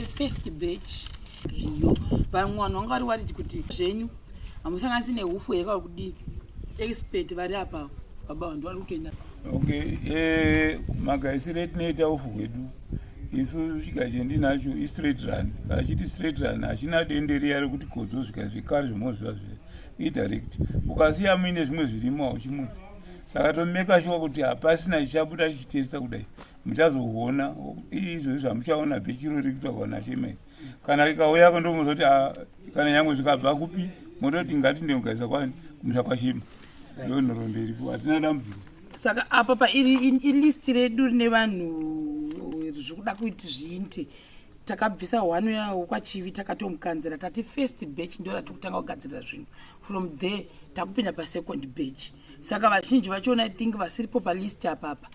First batch zviyo, vamwe vanhu vanga vari worried kuti zvenyu hamusanganisi nehufu here kana kudii. Expert vari apa baba vanhu vari kutoenda. Okay, magaisiro etinoita ufu hwedu isu chiga chendinacho istraight run. Kana chiti straight run hachina dende riya rekuti kodzo zvika zvekare zvemoziva zve idirect. Ukasiya muine zvimwe zvirimo hauchimutsi. Saka tomeka sure kuti hapasina chichabuda chichitesta kudai. Muchazoona izvozvi zvamuchaona bhechiro riri kuitwa kwana Shema. Kana rikauyako ndomuzoti kana nyangwe zvikabva kupi mototi ngatinde kugaisa kwani kumusha kwaShema. Ndo nhoroondo iripo, hatina dambudziko. Saka apa pa iri ilist redu rine vanhu zvikuda kuti zviite. Takabvisa one yawo kwaChivi, takatomukanzera tati first batch ndo ratiri kutanga kugadzirira zvinhu. From there takupinda pasecond batch. Saka vazhinji vachona I think vasiripo palist apapa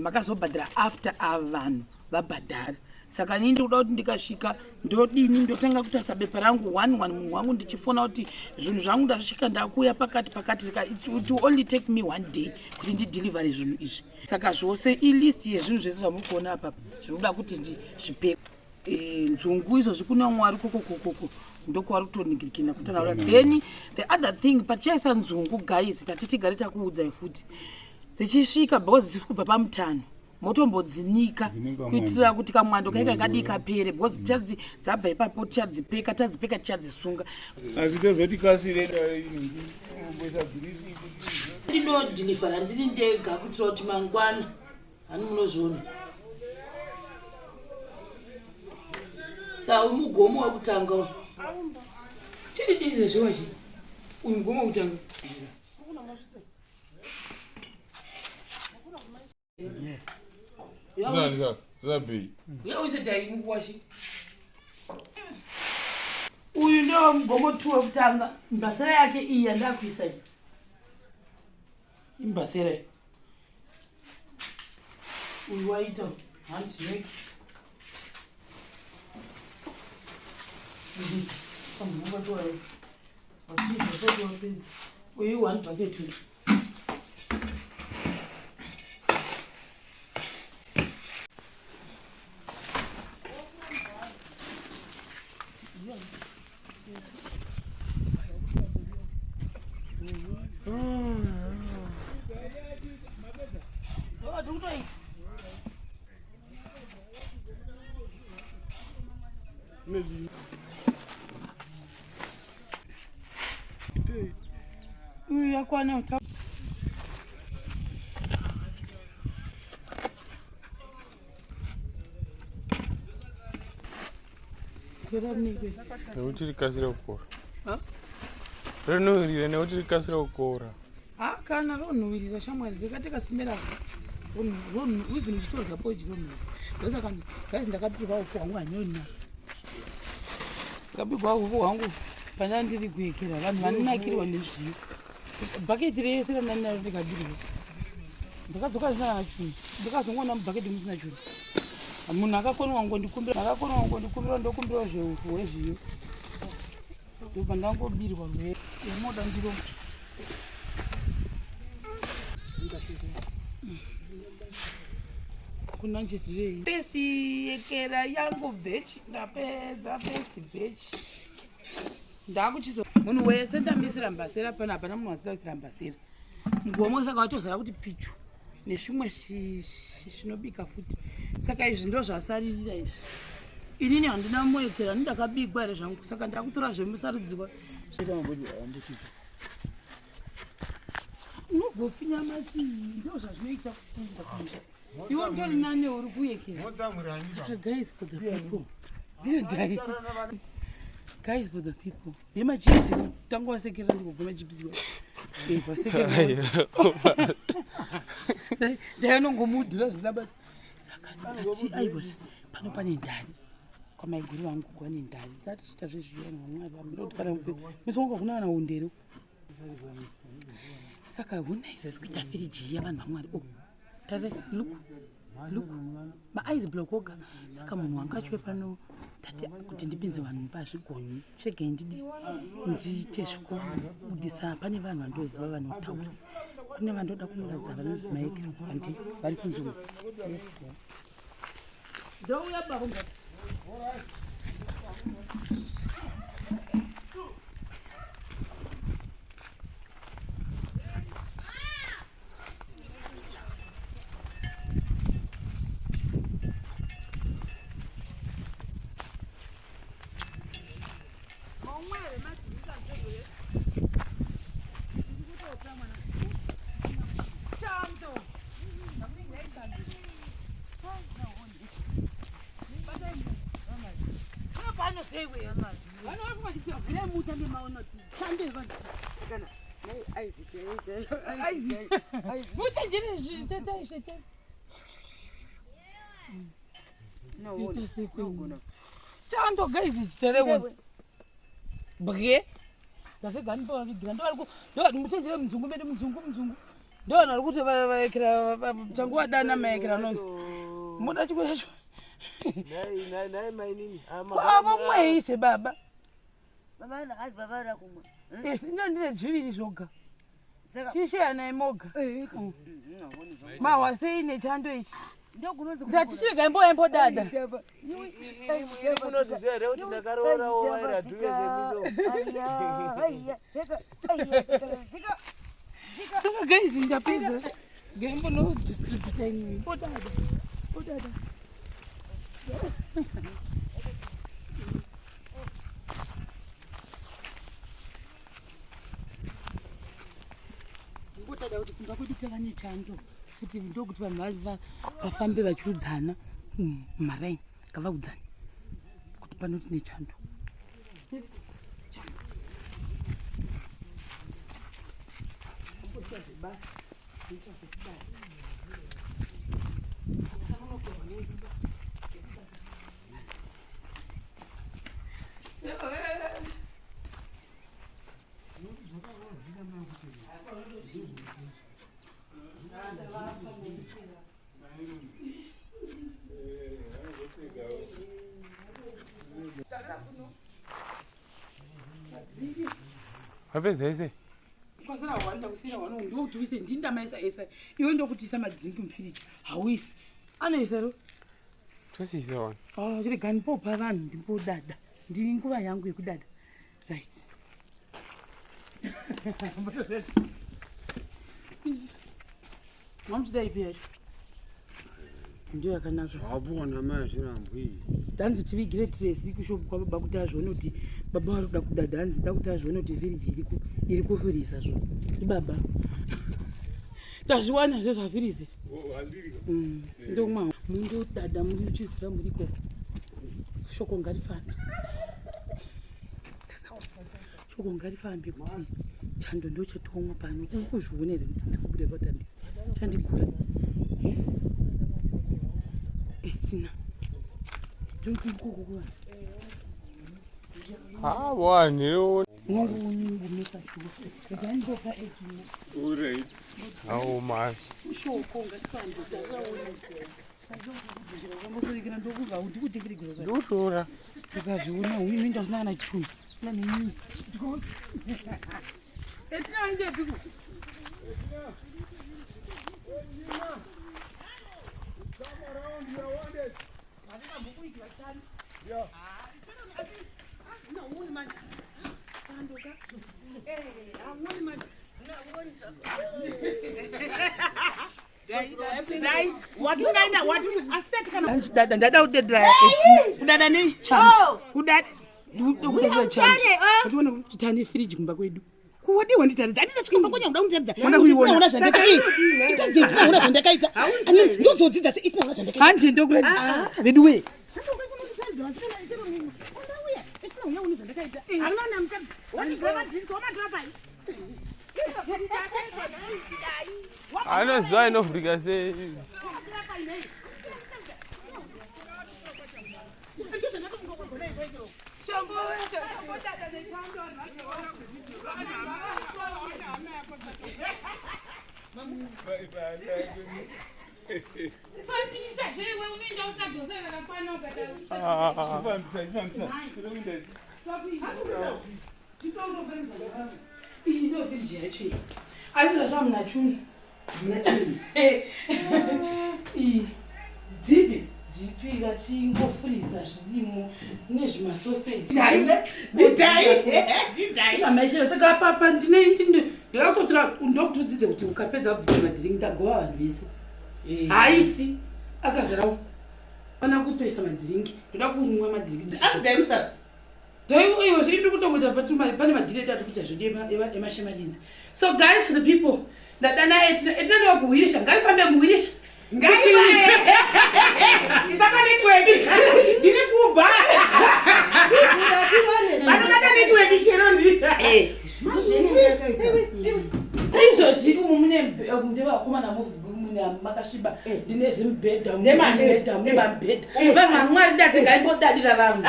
makazobhadhara after ava vanhu vabhadhara. Saka ini ndikuda kuti ndikasvika ndodini, ndotanga kutarisa bepa rangu one one, munhu wangu ndichifona kuti zvinhu zvangu ndasvika ndakuuya pakati pakati. It will only take me one day kuti ndidelivery zvinhu izvi. Saka zvose ilist yezvinhu zvese zvamuri kuona apapa zviri kuda kuti zvipe. Nzungu izvozvi kuna Mwari kokokokoko ndokwavari kutoningirikina kutanaura. Then the other thing, patichaisa nzungu guys, tati tigare takuudzai futi dzichisvika because dziri kubva pamutano, motombodzinika kuitira kuti kamwando kaika kadii kapere because dzabva ipapo tichadzipeka, tadzipeka tichadzisunga. Asi tozoti kasire. Ndinodhilivhara ndiri ndega kuitira kuti mangwana hani munozviona. Sa uyu mugomo wekutanga uyu chididizire zvewachi, uyu mugomo wekutanga. Uyu ndo mugomo 2 wekutanga. Mbasera yake iyi yandakuisa iyi imbasera iyi. Uyu waita hand next. Uyu one bucket uyu. Uyu yakwana. Nekuti rikasire kukora. Rinhuhwirira nekuti rikasire kukora. Ha, kana ronhuhwirira shamwari, rikati kasimera even uchitorya poji ronhuhwirira. Ndosaka guys ndakabirwa ufu hwangu hanyona, ndakabirwa ufu hwangu pandanga ndiri kuekera. Vanhu vanonakirwa nezviyo. Bhaketi rese randandinaro ndikabirwa, ndakadzoka zvisina kana chinhu. Ndakazongoona mubhaketi musina chinhu. Munhu akakoniwa ngondikumbira, akakoniwa ngondikumbira, ndokumbirawo zveufu hwezviyo, ndobva ndangobirwa. Moda ndiro kunanjisirei. First yekera yangu batch ndapedza, first batch ndakuchizo. Munhu wese ndamisira mbasera pano, hapana munhu asina kusira mbasera mugomo. Saka watozara kuti pfichu nezvimwe zvinobika futi. Saka izvi ndo zvasaririra izvi. Inini handina moekera, ani ndakabigwa here zvangu. Saka ndakutora zvemusarudzirwa. Unogofinya machii, ndo zvazvinoita kuenda kumusha. Iwe utori nane uri kuyekera. Saka guys, for the people ndinodai, guys, for the people nemachipisi, tanga wasekerera ndikugwa machipisi, wasekerera ndainongomudhura zvisina basa. Saka ndikati aiwa, pano pane ndani kwamaiguru vangu kwane ndani tatichiita zvezviyo. Vanhu vamwari kana misonga kuna kana undero. Saka hunai zviri kuita firiji iya, vanhu vamwari. Oh, tare, look, look, maice block oga. Saka munhu wanga achiuya pano tati kuti ndipinze vanhu pazvigonyi, chegei ndidi ndiite zvekubudisa. Pane vanhu vandoziva vanotaura, kune vandoda kunoratidza vanonzi maekera handi vari kunzungu. Ndouya baba. pano zveiwe hama. Vana vari kuvachitia vhurai mutambe maona kuti tambe vanhu. Kana nei aizi chaiyo chaiyo. Aizi. Muchenjere zvitetei zvetei. Noona. Nogona. Chando guys chiterewo. Bwe. Ndafega ndipovavigira ndovari ku ndovari muchenjere mudzungu medu mudzungu mudzungu. Ndovanhu vari kuti vaekera changuva dana maekera nonzi. Muda chikwe chacho. Nhai nhai nhai mainini. Kwavo mwei zve baba. Baba ndakati baba vada kumwa. Yes, ino ndine zviviri zvoga. Saka Chisheyanai moga. eh Mahwa sei nechando ichi? ndokunonzi Ndati chirega imbo dada. Munozviziva here kuti ndakaroora waira dhuve zemiso. Saka guys ndapedza. Ngembo no distributor imwe. Bodada. Bodada. Ngotada kuti kumba kwedu tava nechando kuti ndokuti vanhu vafambe vachiudzana mumaraini ngavaudzane kuti pano tine chando. Vapedza ese? Kwasara hwanda kusiyira hwano ndokuti uise ndini ndamaisa esa iwe ndokuti isa madzingi mufiriji hauisi anoisa ro Tosiisa wani. Oh, rega ndipopa vanhu ndimbodada ndini nguva yangu yekudada right mamuchida ipi yacho ndiyo yakanaka Zvabona mai zvirambwi. Hanzi tivigire tiresi kushopu kwababa kuti azvione kuti baba vari kuda kudada hanzi da kuti azvione kuti firiji iri kufirisa zvo ndibaba tazviwana zve zvafirize ndomwa mundodada muri uchivhura muri ikoko shoko ngarifambe shoko ngarifambe kuti chando ndochatomwa pano uri kuzviona here kuti ndikubuda kwatandisa chandikura etina ndokukoko Ha, wani. unongomeka shuwa regai ndopa etina Alright. Awu manje. shoko ngatifambe tasaona ndikutengeregera Ndotora. ukazviona uinoenda usina kana chunhu nanenyini etinangepiku Dada ndada kudedera etina Kudada nei? chando kudada ndikudedera chando ationa kuti tane firiji kumba kwedu Kuwadiwa nditaridza. Handina chikomba kwanya kuda kunditaridza. Mwana kuiona. Unaona zvandakaita. Itaridze tinaona zvandakaita. Ani ndozodzidza sei isina zvandakaita. hanje ndokuratidza Vedu we. Anoziva inovhurika sei. Ah. Chifambisa, chifambisa. Toda kuenda iyi ndiyo firiji yacho iyi asi zvazvo hamuna chunhu Hamuna chinhu. iyi dhipi dhipi vachingofurisa zvirimo nezvimasoseji Ndidai. Ndidai. zvamaishira saka apapa ndine ndinoda kutotora ndokuti udzidze kuti ukapedza kubvisa madhiringi ndagova vanhu vese haisi akazara pana kutoisa madhiringi ndoda kumwa madhiringi Asi dai musara. Iwe zviri kutongoita pane madhiri edu atiri kuita zvedu emashemarinzi so guys for the people ndadana etina etina ndovakuhwirisha ngarifambe muhwirisha Ngaiwe. Isapa network. Ndine full bar. mubhedha mubhedha mubhedha vanhu vamwari ndati ngaimbodadira vangu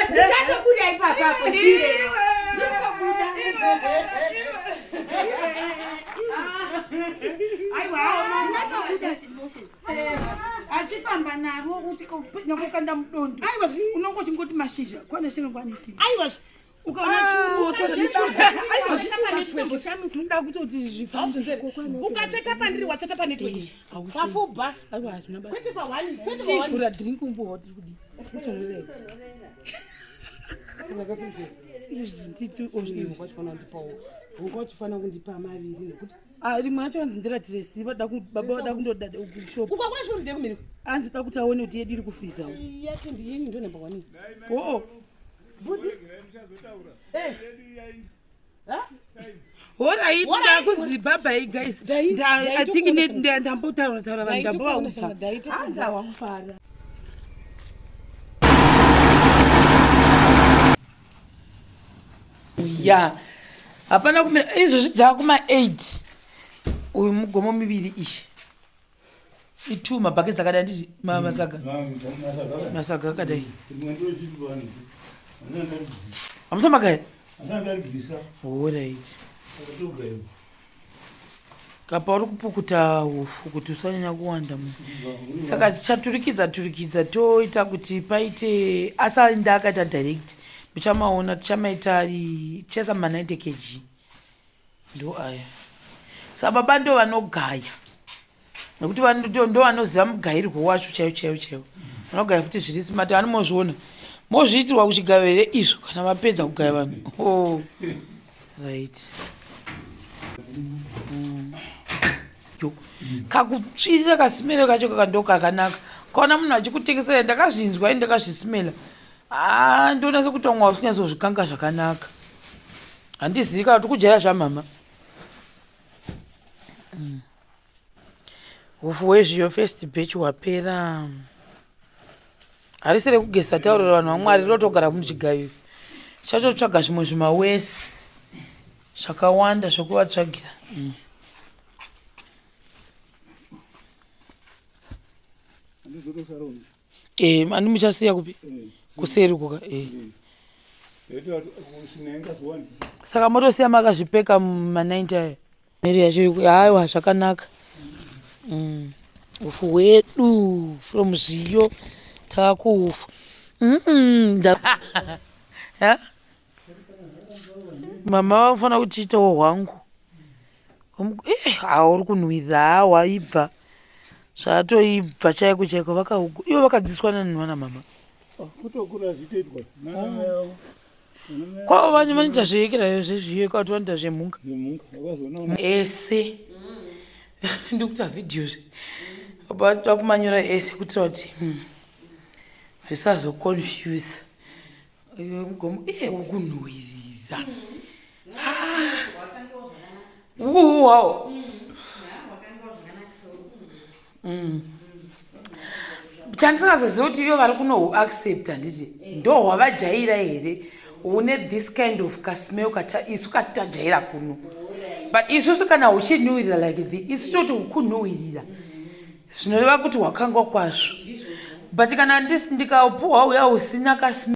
Ndichatobuda ipapapo. Achifamba naro nyangokanda mudondo unonge uchingoti mashizha kwana shenongwanifiri ukaona chungotoda kutoti zvifambe. Ukatsveta pandiri, watsveta panetwork pafubha. Aiwa, hazvina basa. Kwete pa1, kwete pa1. Chivhura drink umbowa tiri kudii utorerei izvi nditi. Unga uchifanira kundipa maviri nekuti Ah, rimwe racho anzi nderatiresi vada baba vada kundodada kushop. Ukakwashuride kumiri. Anzi da kuti aone kuti yedu iri kufrizawo. Yake ndiyeni, ndo number one. Oo, horait, ndakuzibhabhai guys. I think ndambotaura taura vanhu, ndambovaudza hanzi awakufara. Ya, hapana kumira izvozvi, dzakuma8 uyu mugomo miviri iyi i2 mabhaketi akadai, handiti masaga masaga akadai. Hamusamakaya. Horait, kapa uri kupukuta ufu kuti usanyanya kuwanda mu. Saka tichaturikidza turikidza, toita kuti paite asainda akaita direct. Muchamaona tichamaita ari tichaisa ma90 kg, ndo aya. Saka baba ndo vanogaya nekuti ndo vanoziva mugayirwo wacho chaiwo chaiwo chaiwo. Vanogaya futi zviri smart. Ani mozviona mozviitirwa kuchigayo here izvo kana vapedza kugaya vanhu? Oh. Right. Yo. Kakutsvirira kasimero kacho kaka kakanaka. Kaona munhu achikutengesera, ndakazvinzwa ini, ndakazvisimela. Ah, ndoona sekuti vamwe vasinyatsozvikanga zvakanaka. Handizivi kana kuti kujaira zvamama. Ufu hwezviyo first batch hwapera. Harisi rekugesa, taurira vanhu vamwari, rinotogara muchigayo. Chatotsvaga zvimwe zvimawesi zvakawanda zvokuvatsvagira. Andi muchasiya kupi? Kuseri kuka. Saka motosiya makazvipeka muma90 ayo. Miri yacho haiwa zvakanaka. Ufu hwedu from zviyo taakuufu. Ha? Mama vanofanira kutiitawo hwangu. Hauri kunhuhwirira, hawaibva zvatoibva chaiko chaiko. Vakaugu ivo vakadzidziswa nani vana mama? Kutokura zvitoitwa nanamai avo. Kwavo vanhu vanoita zveyekerayo zvezviyo, kwati vanoita zvemhunga. Zvemhunga vakazoona. Ese ndikuita vhidhiyo zve baba kumanyora ese kuitira kuti zvisazoconfuse. Mugomo iye wokunhuhwirira uhuhwawo. Chandisingazoziva kuti ivo vari kunohuaccept, handiti ndo hwavajaira here, hune this kind of kasmell kata isu katajaira kuno? But isusu kana huchinhuhwirira like the isu toti hukunhuhwirira, zvinoreva kuti hwakangwa kwazvo. But kana ndikapuhwa uya usina kasmell.